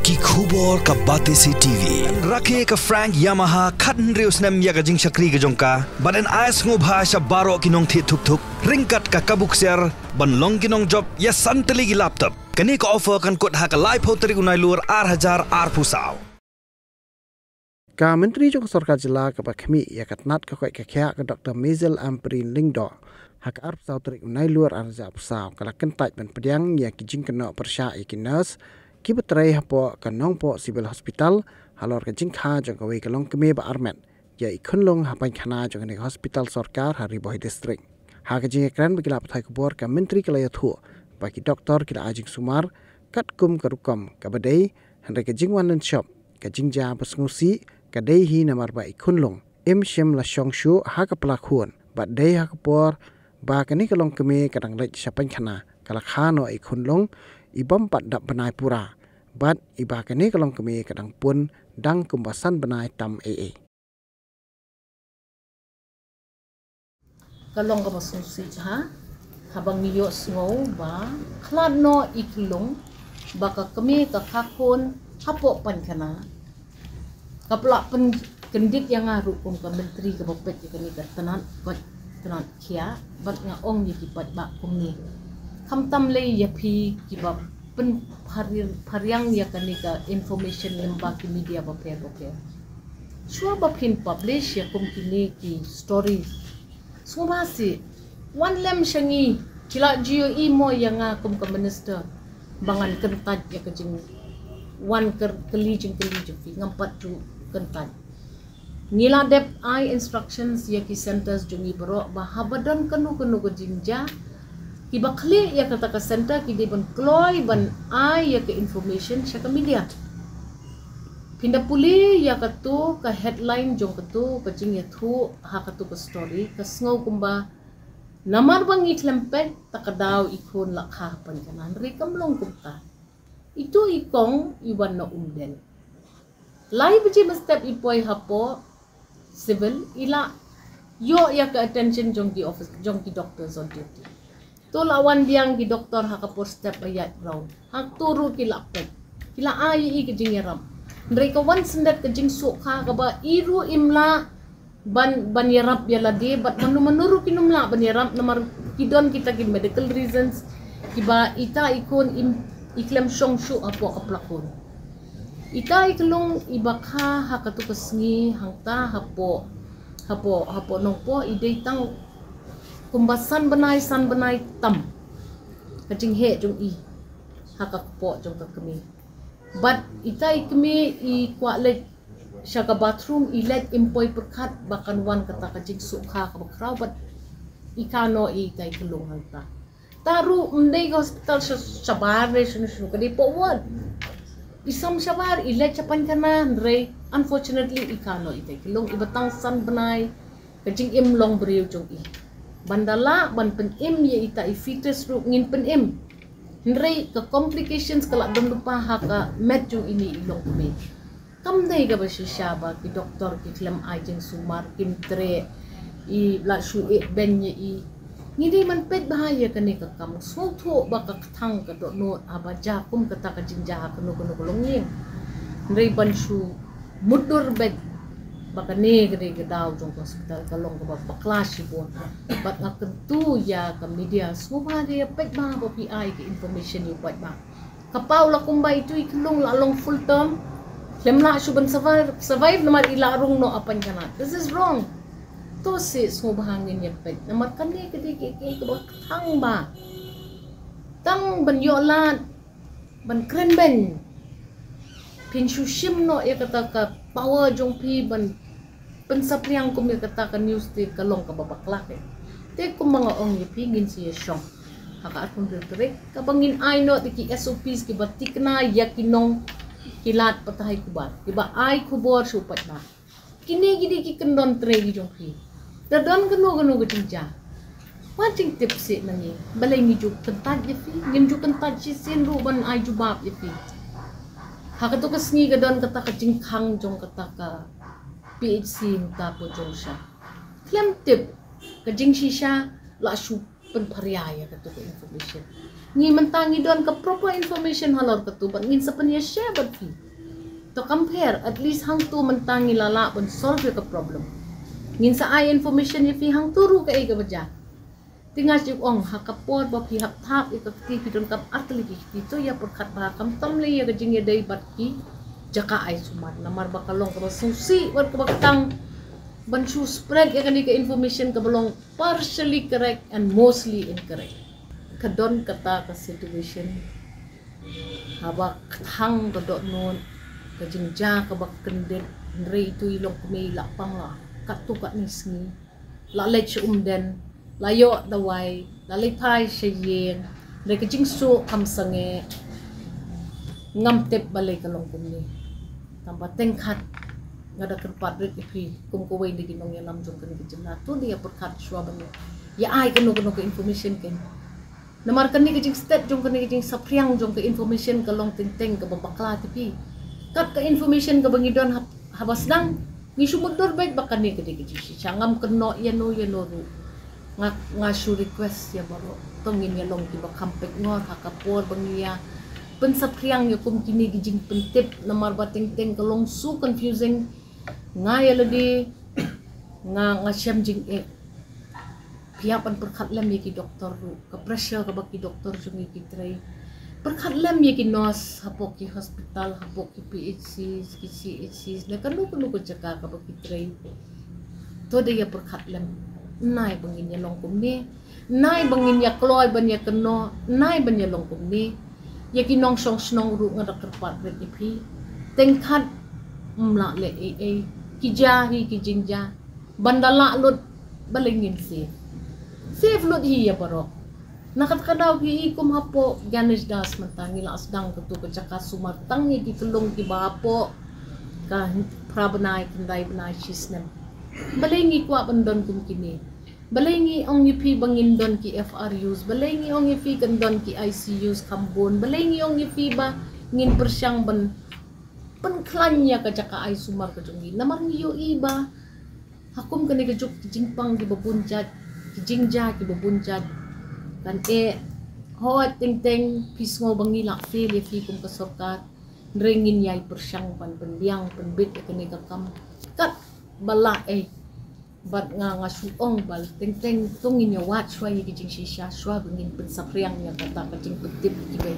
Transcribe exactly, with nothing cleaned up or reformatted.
Ki khubor ka Batesi T V. Rakhe ka Frank Yamaha khathynriew snem ïa ka jingshakri ka jong ka. Bad yn ai sngewbha sha baroh ki nongthied thuk thuk ryngkat ka kabu ksiar ban long ki nongjop ïa san tylli ki laptop. Kane ka offer kan kut ha ka laiphew tarik u Nailur ar hajar arphew saw. Ka Myntri jong ka Sorkar Jylla kaba khmih ïa ka tnat ka koit ka khiah ka Doktor Maisel Ampareen Lyngdoh, ha ka arphew saw tarik u Nailur ar hajar arphew saw, ka la kyntait ban pdiang ïa ki jingkynnoh pyrshah ïa ki nurse kiba trei hapoh ka Nongpoh Civil Hospital halor ka jingkha jong kawei ka longkmie ba armet ïa i khunlung ha paikhana jong kane ka hospital sorkar ha Ri Bhoi District. Ha ka jingïakren bad ki lad pathai khubor, ka Myntri ka la ïathuh ba ki doktor ki la ai jingsumar katkum ka rukom kaba dei, hynrei ka jingwan lynshop, ka jingjia ba sngewsih ka dei hi namar ba i khunlung im shym la shong shuh ha ka pla khun, bad dei ha ka por ba kane ka longkmie ka dang leit sha paikhana ka la kha noh i khunlung i bym pat dap bnai pura, bad i ba kane ka longkmie ka dang pun dang kumba san bnai tam ei ei. Ka long kaba sngewsih ha, haba ngi ïohsngew ba khlad noh i khunlung, ba ka kmie ka kha khun hapoh paikhana. Ka pla pynkyndit ïa nga ruh kum ka Myntri kaba peit ïa kane ka tnat koit tnat khiah, bad nga ong ïa ki paidbah kumne. Khamtam lei ïa phi kiba pynphar-, phariang ïa kane ka information lyngba ki media bapher bapher. Shuwa ba phin publish ïa kum kine ki story, sngewbha sih wan lem sha ngi, ki la ju ïohi mo ïa nga kum ka minister ba ngan kyntait ïa ka jingwan kylli jingkylli jong phi, ngam pat ju kyntait. Ngi la dep ai instructions ïa ki centres jong ngi baroh ba haba don kano kano ka jingjia, kiba khlieh ïa kata ka centre ki dei ban kloi ban ai ïa ka information sha ka media. Phin da pule ïa kato ka headline jong kato ka jingïathuh ha kato ka story, ka sngew kumba namar ba ngi khlem peit ta ka daw i khun la kha ha paikhana, hynrei kam long kumta. Itu i kong i wan na Umden. Lai baje mynstep i poi hapoh civil, i la ïoh ïa ka attention jong ki office, jong ki doctors on duty. To la wan biang ki doktor ha ka por step ba ïaid round. Ha to ruh ki la peit, ki la ai ïa i ka jingïarap. Hynrei ka wan syndet ka jingsuk ha kaba i ruh im lah ban, ban ïarap ïa lade, bad mano mano ruh kin ym lah ban ïarap namar ki don kita ki medical reasons kiba ita i khun im, i khlem shong shuh hapoh ka pla khun. Ita i khunlung iba kha ha kato ka sngi hangta hapoh, hapoh, hapoh Nongpoh, i dei tang kumba san bnai, san bnai tam ka jingheh jong i ha ka kpoh jong ka kmie. Bad ita i kmie i kwah leit sha ka bathroom, i leit im poi pyrkhat ba kan wan kata ka jingsuk ha kaba khraw, bad i kha noh ïa ita i khunlung hangta. Ta ruh ym dei ka hospital sha, shabar re shano shano, ka dei poh ward. I sam shabar, i leit sha paikhana, hynrei unfortunately i kha noh ita i khunlung iba tang san bnai ka jingim long briew jong i. Ban da lah ban pynim ïa ita i fetus ruh ngin pynim, hynrei ka complications ka la don lypa ha ka met jong ine i longkmie. Kam dei kaba shisha ba ki doktor ki khlem ai jingsumar, kim treh, i la shu ïeh beiñ ïa i. Ngi dei ban peit bha ïa kane ka kam, sngewthuh ba ka kthang ka dohnud haba jia kum kata ka jingjia ha kano kano ka longïing. Hynrei ban shu mutdur beit ba kane ka dei ka daw jong ka hospital, ka long kaba bakla shibun. Bad nga kyntu ïa ka media, sngewbha ïa peit bha ba phi ai ka information ïa u paidbah. Ka paw la kumba itu i khunlung la long full term, khlem lah shuh ban survive, survive namar i la rung noh ha paikhana. This is wrong. To sngewbha ngin ïa peit namar kane ka dei ka, ka, kaba kthang bha. Tang ban ïoh lad ban kren beiñ, phin shu shim noh ïa kata ka power jong phi ban pynsaphriang kum ïa kata ka news, te ka long kaba bakla. Te kumba nga ong ïa phi, ngin sa ïa shong ha ka arphew hynriew tarik kaba ngin ai noh da ki S O Ps kiba thikna ïa ki nong, ki lad pathai khubor, kiba ai khubor sha u paidbah. Kine ki dei ki kyndon trei ki jong phi. Da don kano kano ka jingjia, wat jingtip seh na ngi. Balei ngi ju kyntait ïa phi? Ngim ju kyntait shisien ruh ban ai jubab ïa phi. Ha kato ka sngi ka don kata ka jingkhang jong kata ka P H C mynta Pynjongshah. Khlem tip ka jingshisha la shu pynpharia ïa kato ka information. Ngi mynta ngi don ka proper information halor katu bad ngin sa pynïa share bad phi. To compare, at least hangtu mynta ngi la lah ban solve ïa ka problem. Ngin sa ai information ïa phi hangtu ruh kaei kaba jia. Te nga ju ong ha ka por ba phi hap thap ïa ka kti phi donkam artylli ki kti, to ïa pyrkhat bha, khamtam lei ïa ka jingïadei bad ki jaka ai sumar, namar ba ka long kaba sngewsih bad kaba ktang ban shu spread ïa kane ka information kaba long partially correct and mostly incorrect. Ka don kata ka situation haba ka thang ka dohnud, ka jingjia kaba kyndit, hynrei itu i longkmie i la pang la katto katne sngi, la leit sha umden, la ïoh dawai, la leit phai sha ïing, hynrei ka jingsuh kam sangeh. Ngam tip balei ka long kumne. Tangba teng khat nga da kyrpad rit ïa phi kum kawei na ki nongïalam jong kane ka jylla, to da ïa pyrkhat shuwa ban ïa ai kano kano ka information ken. Namar kane ka jingstet jong kane ka jingsaphriang jong ka information ka long teng teng kaba bakla te phi. Kat ka information kaba ngi don hab-, haba sdang, ngi shu mutdur beit ba kane ka dei ka jingshisha. Ngam kynnoh ïano ïano ruh. Nga, nga shu request ïa baroh, to ngin ïa long kiba kham peit ngor ha ka por ba ngi ïa pynsaphriang ïa kum kine ki jingpyntip, namar ba teng teng ka long so confusing. Nga ïa lade nga, nga shem jingeh. Phi hap ban pyrkhat lem ïa ki doktor ruh, ka pressure kaba ki doktor jong ngi ki trei. Pyrkhat lem ïa ki nurse hapoh ki hospital, hapoh ki P H Cs, ki C H Cs, ne kano kano ka jaka kaba ki trei. To da ïa pyrkhat lem. Nai ba ngin ïa long kumne, nai ba ngin ïa kloi ban ïa kynnoh, nai ban ïa long kumne. Ïa ki nongshong shnong ruh nga da kyrpad rit ïa phi. Teng khat ym lah leh ei ei. Ki jia hi ki jingjia. Ban da lah lut balei ngin save. Save lut hi ïa baroh. Na kata ka daw phi i kum hapoh Ganesh Das mynta ngi la sdang katu ka jaka sumar tang ïa ki khyllung kiba hapoh ka phra bnai, khyndai bnai, shi snem. Balei ngi kwah ban don kum kine. Balei ngi ong ïa phi ba ngin don ki F R Us, balei ngi ong ïa phi kan don ki I C Us kham bun, balei ngi ong ïa phi ba ngin pyrshang ban pynkhlaiñ ïa ka jaka ai sumar ka jong ngi. Namar ngi ïohi ba ha kum kane ka juk ki jingpang kiba bun jait, ki jingjia kiba bun jait. Kan eh, hooid teng teng phi sngew ba ngi lah fail ïa phi kum ka sorkar. Hynrei ngin ïai pyrshang ban pynbiang pynbit ïa kane ka kam kat ba lah eh. Bad nga, nga shu ong ba teng teng to ngin ïa wad shuwa ïa ki jingshisha shuwa ba ngin pynsaphriang ïa kata ka jingpyntip kiba